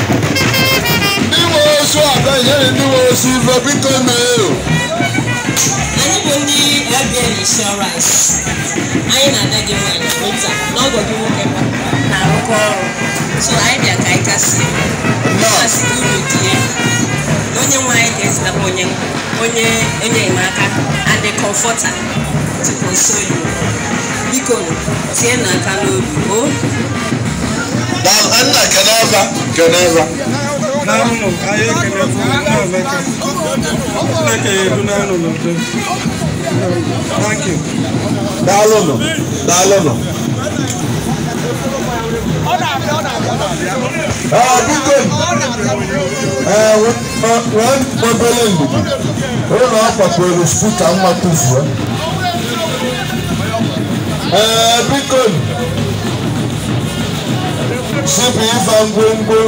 Ndị nwe osu abịa nyere ndị nwe osu ife biko mee. Anyị bụ ndị LBN Insurance. Anyị na-ada gị nwaanyị Rita na ọgọ gị nwoke na-arụkọ ọrụ. So anyị bịa ka anyị kasie. Masị gị uru die. Na onye nwe anyị ga-ezitakwa onye onye enyemaka and the comforter to console you. Biko tie n'aka n'obi o. Nna keneva keneva. N'anụ anyị ekele Emeka. Chineke ya edu n'anụ n'udo. Thank you. Daalụnụ, daalụnụ. Ee, biko, ee, nwee obere ndidi. Ụlọ akwakwere spika mma tụfuo. Ee, biko, sipụ ife ngwongwo.